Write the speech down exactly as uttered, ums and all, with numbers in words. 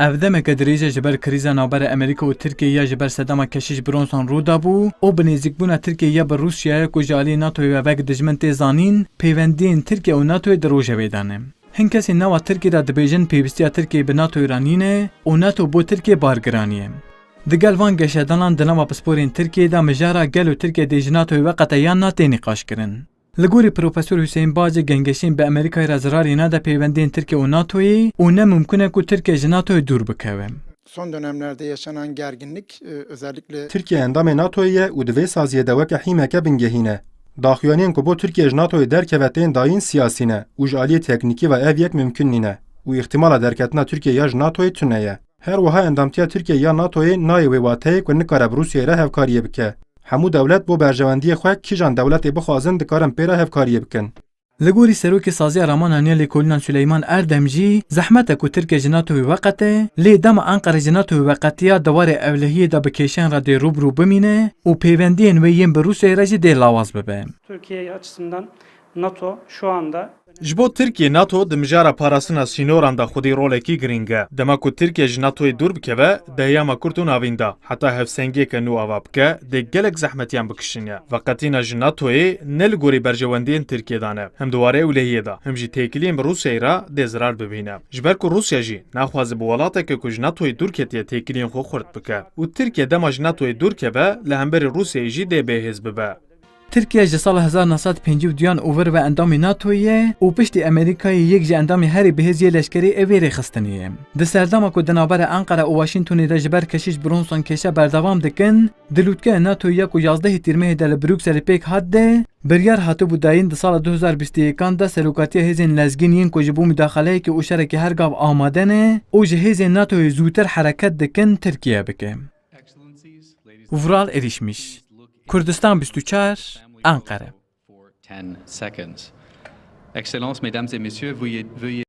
Ev demeke dirêj e ji ber krîza navbera Amerîka û Tirkiyê ya ji ber sedema Keşîş Bronson rû dabû û bi nêzîkbûna Tirkiyê ya bi Rûsyayê ku ji alî NATOyê ve wek dijmin tê zanîn, pêwendiyên Tirkiye û NATOyê di rojevê de ne. Hin kesên nava Tirkiyê de dibêjin pêwîstiya Tirkiyê bi NATOyê re nîne û NATO bo Tirkiyê bargiranî ye. Digel van geşedanan di nava pisporên Tirkiyê de mijara gelo Tirkiye dê ji NATOyê veqete yan na tê nîqaşkirin. Li gorî Profesor Hüseyin Bacê gengeşên bi Amerîkayê re zirarê nade peywendiyên Tirkiye û NATOyê û ne mimkun e ku Tirkiye ji NATOyê dûr bikeve. Son dönemlerde yaşanan gerginlik, e, özellikle Tirkiye endamê NATOyê ye û di vê saziyê de weke hîmeke bingehîn e. Daxuyaniyên ku bo Tirkiye ji NATOyê derkeve tên dayîn siyasî ne û ji aliyê teknîkî ve ev yek mimkun nîne û îxtimala derketina Tirkiye ya ji NATOyê tune ye. Her wiha endamtiya Tirkiye ya NATOyê nayê wê wateyê ku nikare bi Rûsyayê re hevkariyê bike. Hemû dewlet bo berjewendiyê xwe kîjan dewletê bixwazin dikarin pê re hevkariyê bikin. Li gorî serokê saziya Ramananiya Lêkolînan Suleyman Erdem jî zehmet e ku Tirkiye ji NATOyê veqete, lê dema Enqere ji NATOyê veqetiya di warê ewlehiyê de bi kêşeyan re dê rû bi rû bimîne û pêwendiyên wê yên bi Rûsyayê re jî dê lawaz bibe. Türkiye açısından NATO şu anda Ji bo Tirkiye NATO di mijara parastina sînoran de xwedî rolekî girîng e. Dema ku Tirkiye ji NATOyê dûr bikeve, di heyama kurt û navîn de, heta hevsengiyeke nû ava bike, dê gelek zehmetiyan bikişîne. Veqetîna ji NATOyê ne li gorî berjewendiyên Tirkiye de ne, him di warê ewlehiyê de, him jî têkiliyên bi Rûsyayê re dê zirar bibîne. Ji ber ku Rûsya jî naxwaze bi welateke ku ji NATOyê dûr ketiye têkiliyên xwe xurt bike û Tirkiye dema ji NATOyê dûr keve, li hemberî Rûsyayê jî dê bêhêz bibe. Tirkiye ji sala hezar neh sed pêncî û duyan û vir ve endamê NATOyê ye û piştî Amerîkayê yek ji endamê herî bihêz yê leşkerî ê vê rêxistinê ye. Di serdema ku di navbera Enqere û Washingtonê de ji ber Keşîş Bronson kêşe berdewam dikin, di lûtkeya NATOyê ya ku yazdehê Tîrmehê de li Brukselê pêk hat de, biryar hatibû dayîn di sala du hezar bîst û yekan de serokatiya hêzên lezgîn yên ku ji bo mudaxaleyekê û şerekê her gav amade ne û ji hêzên NATOyê zûtir hereket dikin Tirkiye bike. Vural Erişmiş, Kurdistan bîst û çar, Enqere. Excellence, Mesdames et Messieurs, veuillez, veuillez